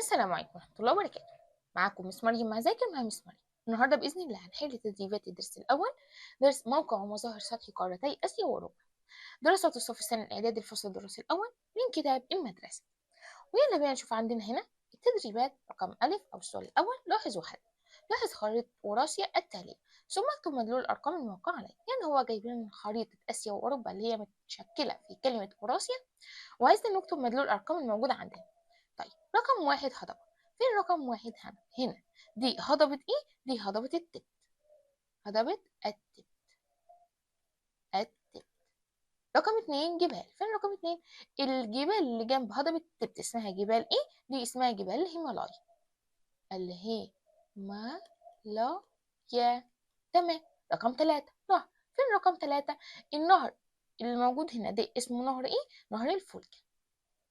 السلام عليكم ورحمة الله وبركاته. معاكم مس مريم مع ذاكر مع مس مريم. النهارده بإذن الله هنحل تدريبات الدرس الأول، درس موقع ومظاهر سطح قارتي آسيا وأوروبا، دراسة الصف الثاني الإعدادي الفصل الدراسي الأول من كتاب المدرسة. ويلا بينا نشوف عندنا هنا التدريبات رقم ألف أو السؤال الأول. لاحظ وحدد، لاحظ خريطة أوراسيا التالية ثم اكتب مدلول الأرقام الموقعة عليها. يعني هو جايب لنا خريطة آسيا وأوروبا اللي هي متشكلة في كلمة أوراسيا، وعايزنا نكتب مدلول الأرقام الموجودة عندنا. طيب رقم واحد هضبة، فين رقم واحد؟ هنا هنا دي هضبة ايه؟ دي هضبة التبت، هضبة التبت، التبت. رقم اتنين جبال، فين رقم اتنين؟ الجبال اللي جنب هضبة التبت اسمها جبال ايه؟ دي اسمها جبال الهيمالايا، الهيمالايا. تمام. رقم تلاتة نهر، فين رقم تلاتة؟ النهر اللي موجود هنا ده اسمه نهر ايه؟ نهر الفولجا،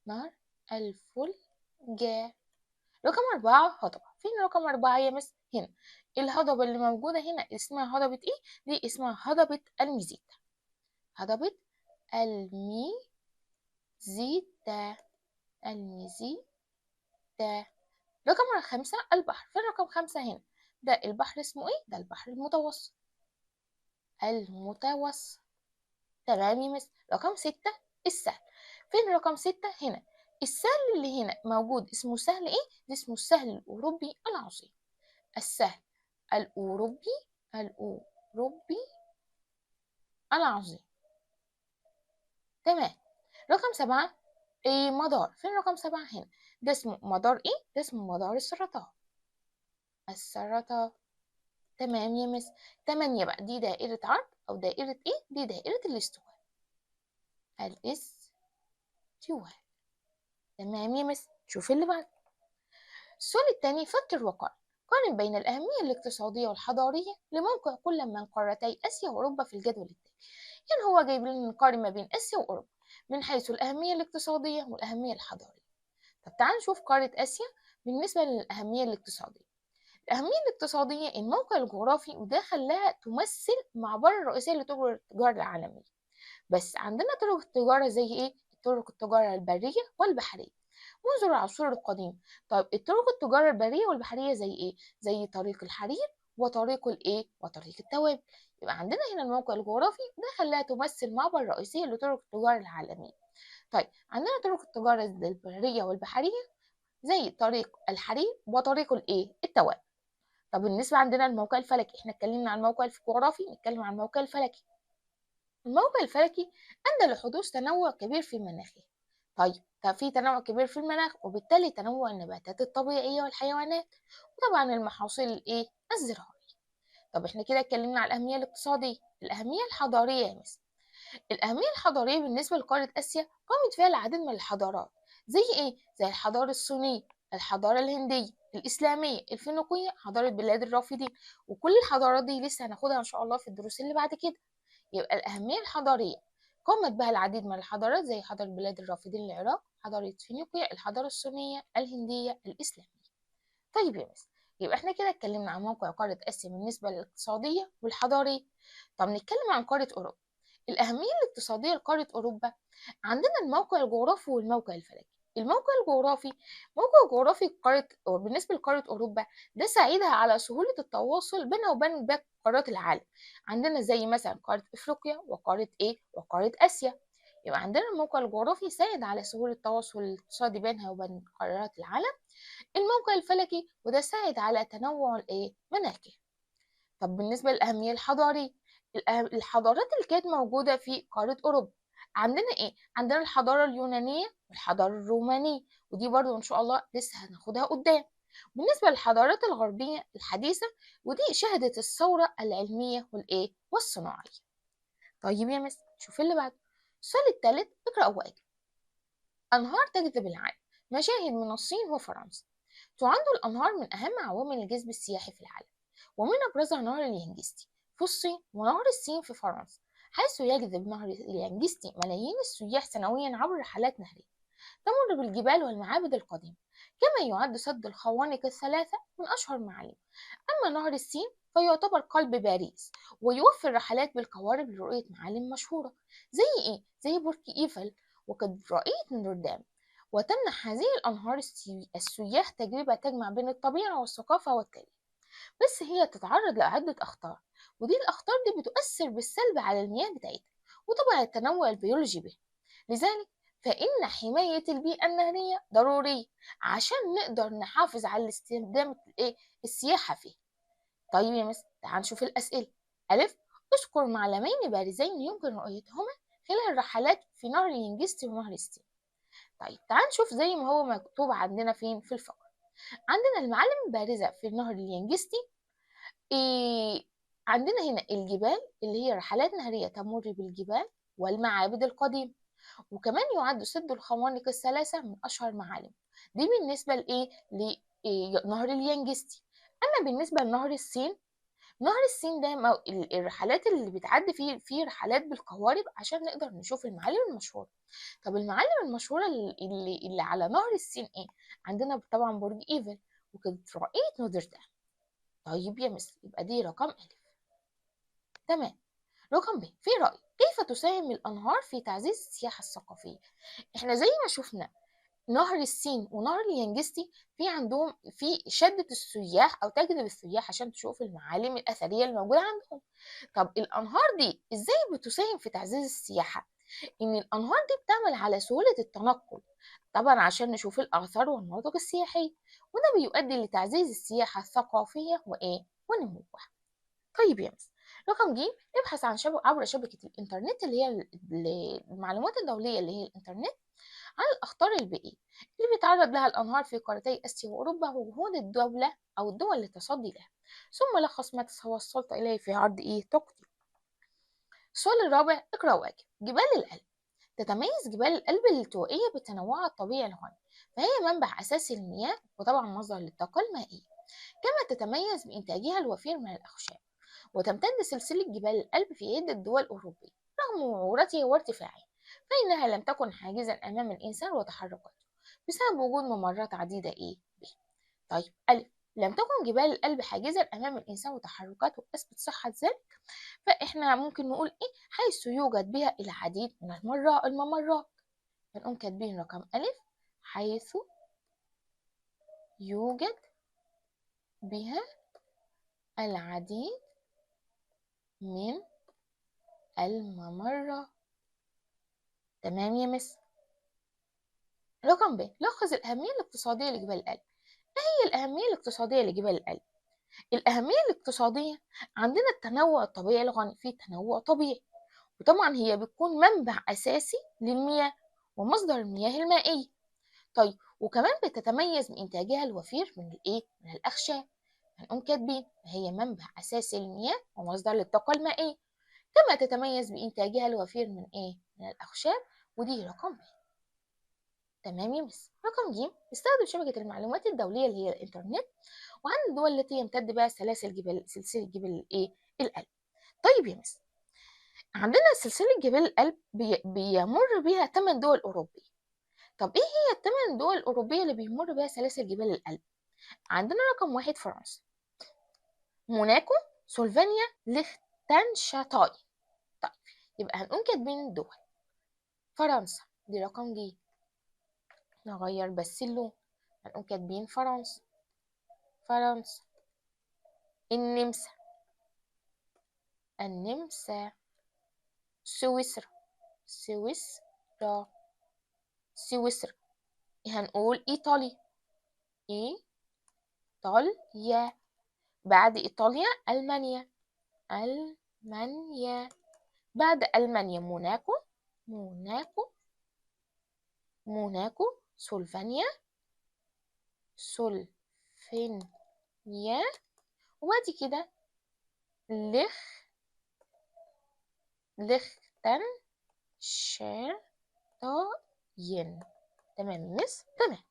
نهر الفولجا. رقم أربعة هضبة، فين رقم أربعة يا مس؟ هنا الهضبة اللي موجودة هنا اسمها هضبة ايه؟ دي اسمها هضبة الميزيتا، هضبة الميزيتا، الميزيتا. رقم خمسة البحر، فين رقم خمسة؟ هنا ده البحر اسمه ايه؟ ده البحر المتوسط، المتوسط. تمام يا مس. رقم ستة السهل، فين رقم ستة؟ هنا السهل اللي هنا موجود اسمه سهل ايه؟ ده اسمه السهل الأوروبي العظيم، السهل الأوروبي، الأوروبي العظيم. تمام. رقم سبعة ايه؟ مدار، فين رقم سبعة؟ هنا ده اسمه مدار ايه؟ ده اسمه مدار السرطان، السرطان. تمام يا مس. تمانية بقى دي دائرة عرض أو دائرة ايه؟ دي دائرة الاستواء، الاستواء. تمام يا مس. شوف اللي بعد. السؤال الثاني فكر وقارن، قارن بين الأهمية الاقتصادية والحضارية لموقع كل من قارتي آسيا وأوروبا في الجدول التالي. يعني هو جايب لنا نقارن ما بين آسيا وأوروبا من حيث الأهمية الاقتصادية والأهمية الحضارية. طب تعال نشوف قارة آسيا بالنسبة للأهمية الاقتصادية. الأهمية الاقتصادية الموقع الجغرافي، وده خلاها تمثل معبر الرئيسية لطرق التجارة العالمية. بس عندنا طرق التجارة زي إيه؟ طرق التجارة البرية والبحرية منذ العصور القديمة. طيب الطرق التجارة البرية والبحرية زي إيه؟ زي طريق الحرير وطريق الإيه؟ وطريق التوابل. يبقى عندنا هنا الموقع الجغرافي ده خلاها تمثل معبر رئيسي لطرق التجارة العالمية. طيب عندنا طرق التجارة البرية والبحرية زي طريق الحرير وطريق الإيه؟ التوابل. طب بالنسبة عندنا الموقع الفلكي، احنا اتكلمنا عن الموقع الجغرافي، نتكلم عن الموقع الفلكي. الموقع الفلكي أدى لحدوث تنوع كبير في مناخه. طيب في تنوع كبير في المناخ وبالتالي تنوع النباتات الطبيعية والحيوانات وطبعا المحاصيل الايه؟ الزراعية. طب احنا كده اتكلمنا على الأهمية الاقتصادية. الأهمية الحضارية يا مس، الأهمية الحضارية بالنسبة لقارة آسيا قامت فيها العديد من الحضارات زي ايه؟ زي الحضارة الصينية، الحضارة الهندية، الإسلامية، الفينيقية، حضارة بلاد الرافدين، وكل الحضارات دي لسه هناخدها إن شاء الله في الدروس اللي بعد كده. يبقى الأهمية الحضارية قامت بها العديد من الحضارات زي حضارة بلاد الرافدين العراق، حضارة فينيقيا، الحضارة الصينية، الهندية، الإسلامية. طيب يا مس، يبقى احنا كده اتكلمنا عن موقع قارة آسيا بالنسبة للاقتصادية والحضارية. طب نتكلم عن قارة أوروبا. الأهمية الاقتصادية لقارة أوروبا عندنا الموقع الجغرافي والموقع الفلكي. الموقع الجغرافي، موقع جغرافي قارة بالنسبة لقارة أوروبا ده ساعدها على سهولة التواصل بينها وبين باقي قارات العالم. عندنا زي مثلا قارة أفريقيا وقارة إيه؟ وقارة آسيا. يبقى عندنا الموقع الجغرافي ساعد على سهولة التواصل الاقتصادي بينها وبين قارات العالم. الموقع الفلكي وده ساعد على تنوع الإيه؟ مناخه. طب بالنسبة للأهمية الحضارية، الحضارات اللي كانت موجودة في قارة أوروبا عندنا ايه؟ عندنا الحضارة اليونانية والحضارة الرومانية، ودي برضو ان شاء الله لسه هناخدها قدام. بالنسبة للحضارات الغربية الحديثة ودي شهدت الثورة العلمية والايه؟ والصناعية. طيب يا مس، شوف اللي بعده. السؤال الثالث اقرأ واجب. أنهار تجذب العالم، مشاهد من الصين وفرنسا. تعد الأنهار من أهم عوامل الجذب السياحي في العالم، ومن أبرزها نهر اليانجستي في الصين ونهر السين في فرنسا، حيث يجذب نهر اليانجستي ملايين السياح سنويا عبر رحلات نهرية تمر بالجبال والمعابد القديمة، كما يعد سد الخوانق الثلاثة من أشهر معالمه. أما نهر السين فيعتبر قلب باريس، ويوفر رحلات بالقوارب لرؤية معالم مشهورة زي إيه؟ زي برج إيفل وكاتدرائية نوتردام. وتمنح هذه الأنهار السياح تجربة تجمع بين الطبيعة والثقافة والتاريخ، بس هي تتعرض لعدة أخطار، ودي الأخطار دي بتؤثر بالسلب على المياه بتاعتها وطبعا التنوع البيولوجي بها. لذلك فإن حماية البيئة النهرية ضرورية عشان نقدر نحافظ على الاستخدام السياحة فيها. طيب يا مس تعال نشوف الأسئلة. ألف، اذكر معلمين بارزين يمكن رؤيتهما خلال الرحلات في نهر ينجستي ونهر السين. طيب تعال نشوف زي ما هو مكتوب عندنا فين في الفقرة. عندنا المعالم البارزة في نهر الينجستي، عندنا هنا الجبال اللي هي رحلات نهرية تمر بالجبال والمعابد القديمة، وكمان يعد سد الخوانق الثلاثة من أشهر معالم. دي بالنسبة لإيه؟ لنهر اليانجستي. أما بالنسبة لنهر السين، نهر السين ده الرحلات اللي بتعدي فيه في رحلات بالقوارب عشان نقدر نشوف المعالم المشهورة. طب المعالم المشهورة اللي على نهر السين إيه؟ عندنا طبعا برج إيفل وكاتدرائية نوتردام. طيب يا مس يبقى دي رقم ألف. تمام. رقم ب، في رأي كيف تساهم الأنهار في تعزيز السياحة الثقافية؟ احنا زي ما شفنا نهر السين ونهر اليانجستي في عندهم في شدة السياح أو تجذب السياح عشان تشوف المعالم الأثرية الموجودة عندهم. طب الأنهار دي إزاي بتساهم في تعزيز السياحة؟ إن الأنهار دي بتعمل على سهولة التنقل طبعا عشان نشوف الآثار والمناطق السياحية، وده بيؤدي لتعزيز السياحة الثقافية وإيه؟ ونموها. طيب يا مس رقم ج، ابحث عن عبر شبكة الإنترنت اللي هي المعلومات الدولية اللي هي الإنترنت عن الأخطار البيئية اللي بيتعرض لها الأنهار في قارتي آسيا وأوروبا وجهود الدولة أو الدول للتصدي لها، ثم لخص ما توصلت إليه في عرض تقديم. السؤال الرابع، اقرأ واجب. جبال الألب. تتميز جبال الألب الالتوائية بتنوعها الطبيعي الغني، فهي منبع أساسي للمياه وطبعا مصدر للطاقة المائية، كما تتميز بإنتاجها الوفير من الأخشاب. وتمتد سلسلة جبال الألب في عدة دول أوروبية رغم وعورتها وارتفاعها، فإنها لم تكن حاجزا أمام الإنسان وتحركاته بسبب وجود ممرات عديدة به. طيب ألف، لم تكن جبال الألب حاجزا أمام الإنسان وتحركاته، أثبت صحة ذلك، فإحنا ممكن نقول حيث يوجد بها العديد من الممرات. هنقوم كاتبين رقم ألف، حيث يوجد بها العديد من الممرات. تمام يا مس. رقم ب، لخص الأهمية الاقتصادية لجبال الألب. ما هي الأهمية الاقتصادية لجبال الألب؟ الأهمية الاقتصادية عندنا التنوع الطبيعي الغني، فيه تنوع طبيعي، وطبعا هي بتكون منبع أساسي للمياه ومصدر المياه المائية. طيب وكمان بتتميز بإنتاجها الوفير من من الأخشاب. هنقوم كاتبين هي منبع أساسي للمياه ومصدر للطاقة المائية، كما تتميز بإنتاجها الوفير من من الأخشاب، ودي رقم ب. تمام يا مس. رقم ج، استخدم شبكة المعلومات الدولية اللي هي الإنترنت وعن الدول التي يمتد بها سلسلة جبال الألب. طيب يا مس عندنا سلسلة جبال الألب بيمر بها 8 دول أوروبية. طب إيه هي ال8 دول الأوروبية اللي بيمر بها سلاسل جبال الألب؟ عندنا رقم 1 فرنسا، موناكو، سلوفينيا، ليختنشتاين. طيب يبقى هنقوم كاتبين الدول. فرنسا دي رقم ج، نغير بس اللون، هنقوم كاتبين فرنسا، فرنسا، النمسا، النمسا، سويسرا، سويسرا، سويسرا، هنقول إيطاليا، إيطاليا، بعد إيطاليا ألمانيا، ألمانيا، بعد ألمانيا موناكو، موناكو، موناكو، سلوفينيا، سلوفينيا، وبعد كده ليختنشتاين. تمام مس. تمام.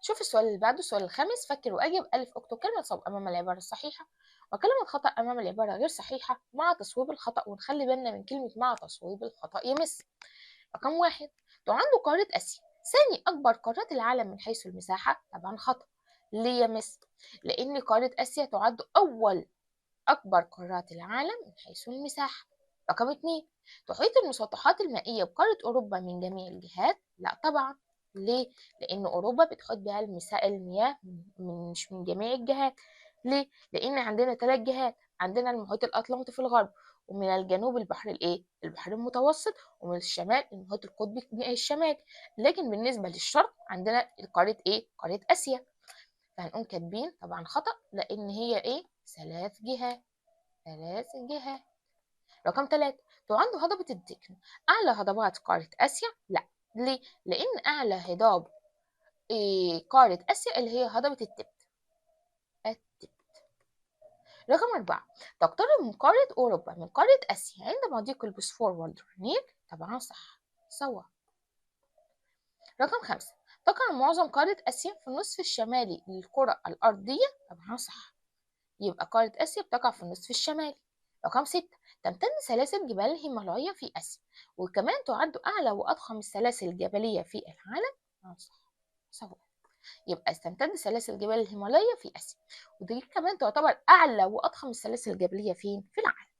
شوف السؤال اللي بعده، السؤال الخامس، فكر واجب. ألف، اكتب كلمة صواب أمام العبارة الصحيحة وكلمة خطأ أمام العبارة غير صحيحة مع تصويب الخطأ، ونخلي بالنا من كلمة مع تصويب الخطأ يا مس. رقم 1، تعد قارة آسيا ثاني أكبر قارات العالم من حيث المساحة. طبعا خطأ. ليه يا مس؟ لأن قارة آسيا تعد أول أكبر قارات العالم من حيث المساحة. رقم 2، تحيط المسطحات المائية بقارة أوروبا من جميع الجهات. لا طبعا. ليه؟ لأن أوروبا بتحط بها المياه مش من جميع الجهات. ليه؟ لأن عندنا 3 جهات، عندنا المحيط الأطلنطي في الغرب، ومن الجنوب البحر الإيه؟ البحر المتوسط، ومن الشمال المحيط القطبي الشمالي. لكن بالنسبة للشرق عندنا قارة إيه؟ قارة آسيا. فهنقوم كاتبين طبعا خطأ، لأن هي إيه؟ 3 جهات. 3 جهات. رقم 3، تعد هضبة الدكن أعلى هضبات قارة آسيا؟ لا. ليه؟ لأن أعلى هضاب قارة آسيا اللي هي هضبة التبت. التبت. رقم 4، تقترب من قارة أوروبا من قارة آسيا عند مضيق البوسفور والدورنيل؟ طبعا صح، سوا. رقم 5، تقع معظم قارة آسيا في النصف الشمالي للكرة الأرضية؟ طبعا صح، يبقى قارة آسيا بتقع في النصف الشمالي. رقم 6، تمتد سلاسل جبال الهيمالايا في آسيا، وكمان تعد أعلى وأضخم السلاسل الجبلية في العالم؟ طبعا صح، سوا. يبقى تمتد سلاسل جبال الهيمالايا في آسيا، ودي كمان تعتبر أعلى وأضخم السلاسل الجبلية فين؟ في العالم.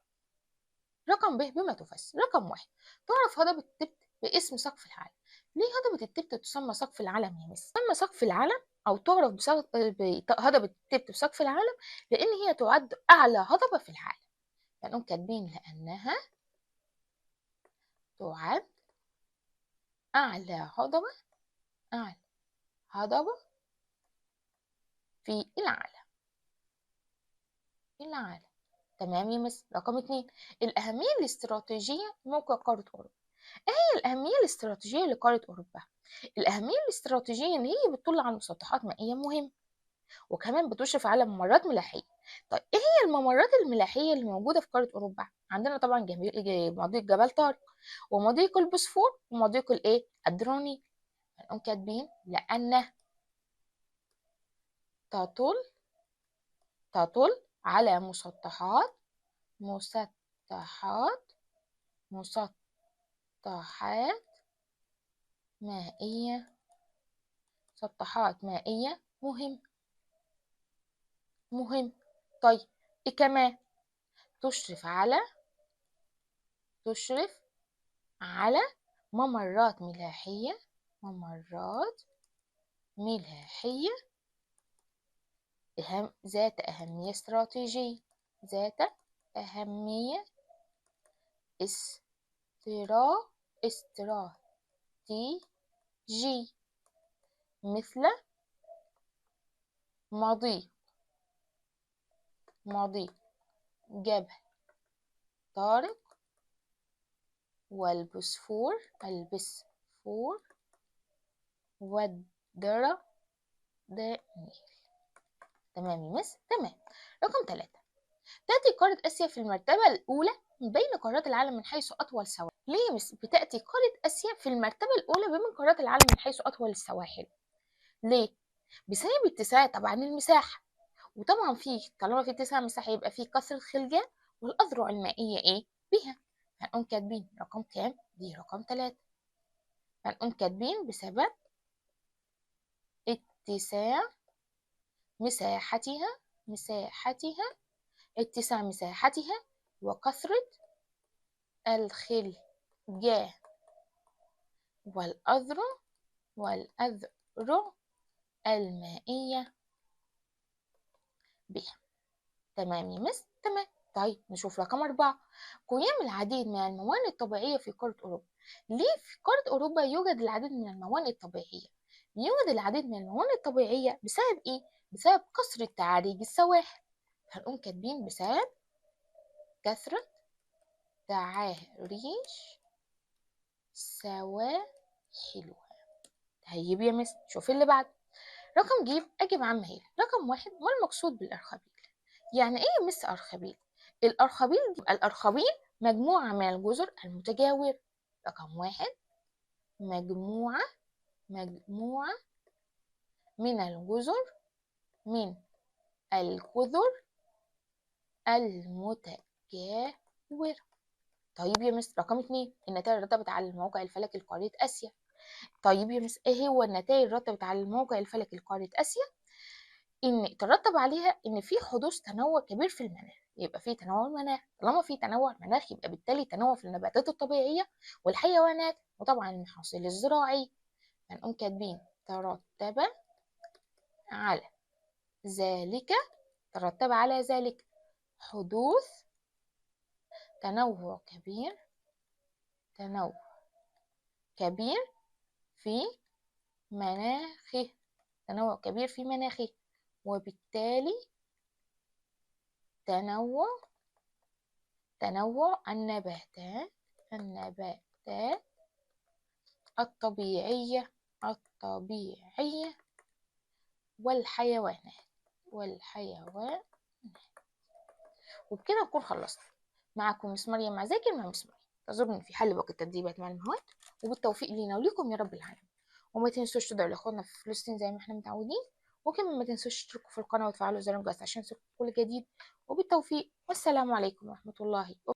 رقم ب، بما تفسر. رقم 1، تعرف هضبة التبت باسم سقف العالم. ليه هضبة التبت تسمى سقف العالم يا مس؟ تسمى سقف العالم أو تعرف هضبة التبت بسقف العالم لأن هي تعد أعلى هضبة في العالم. فنقوم كاتبين لأنها تعد أعلى هضبة، أعلى هضبة في العالم. العالم. تمام يا مس. رقم 2، الأهمية الاستراتيجية موقع قارة أوروبا. إيه هي الأهمية الاستراتيجية لقارة أوروبا؟ الأهمية الاستراتيجية إن هي بتطل على مسطحات مائية مهمة، وكمان بتشرف على ممرات ملاحية. طيب إيه هي الممرات الملاحية اللي موجودة في قارة أوروبا؟ عندنا طبعا مضيق جبل طارق، ومضيق البوسفور، ومضيق الإيه؟ الدروني. هنقوم كاتبين لأن تطل على مسطحات، مسطحات، مسطحات مائية، مسطحات مائية مهم، مهم. طيب إيه كمان؟ تشرف على ممرات ملاحية، ممرات ملاحية ذات أهمية استراتيجية، ذات أهمية استراتيجي، مثل مضيق جبل طارق والبوسفور، البسفور والدرة دانيل. تمام يا مس؟ تمام. رقم 3، تأتي قارة آسيا في المرتبة الأولى من بين قارات العالم من حيث أطول سواحل. ليه يا مس بتأتي قارة آسيا في المرتبة الأولى بين قارات العالم من حيث أطول السواحل؟ ليه؟ بسبب اتساع طبعا المساحة، وطبعا في طالما في اتساع مساحة يبقى في كثرة خلجان والأذرع المائية إيه بها. هنقوم كاتبين رقم كام؟ دي رقم 3. هنقوم كاتبين بسبب اتساع مساحتها، اتساع مساحتها وكثرة الخلجان والأذرع المائية بها. تمام يا مس؟ تمام. طيب نشوف رقم 4، قيام العديد من الموانئ الطبيعية في قارة أوروبا. ليه في قارة أوروبا يوجد العديد من الموانئ الطبيعية؟ يوجد العديد من الموانئ الطبيعية بسبب إيه؟ بسبب كثرة تعاريج السواحل. هنقوم كاتبين بسبب كثرة تعاريج سواحلها. طيب يا مس شوف اللي بعد. رقم ج، أجب عما يلي. رقم 1، ما المقصود بالأرخبيل؟ يعني إيه يا مس أرخبيل؟ الأرخبيل مجموعة من الجزر المتجاورة. رقم 1، مجموعة من الجزر، من الجزر المتجاورة. طيب يا مس. رقم 2، النتائج رتبت على الموقع الفلكي لقارة آسيا. طيب يا مس ايه هو النتائج رتبت على الموقع الفلكي لقارة آسيا؟ ان ترتب عليها ان في حدوث تنوع كبير في المناخ، يبقى في تنوع المناخ، طالما في تنوع مناخ يبقى بالتالي تنوع في النباتات الطبيعية والحيوانات وطبعا المحاصيل الزراعية. هنقوم كاتبين ترتب على ذلك، ترتب على ذلك حدوث تنوع كبير، تنوع كبير في مناخه، تنوع كبير في مناخه، وبالتالي تنوع النباتات، النباتات الطبيعية، الطبيعية والحيوانات، والحيوانات. وبكده نكون خلصنا. معكم مس مريم مع ذاكر مع مس مريم. تزورني في حل باقي التدريبات مع المهات، وبالتوفيق لينا وليكم يا رب العالمين. وما تنسوش تدعوا لاخواننا في فلسطين زي ما احنا متعودين، وكمان ما تنسوش تشتركوا في القناة وتفعلوا زر الجرس عشان يوصلكم كل جديد. وبالتوفيق، والسلام عليكم ورحمة الله وبركاته.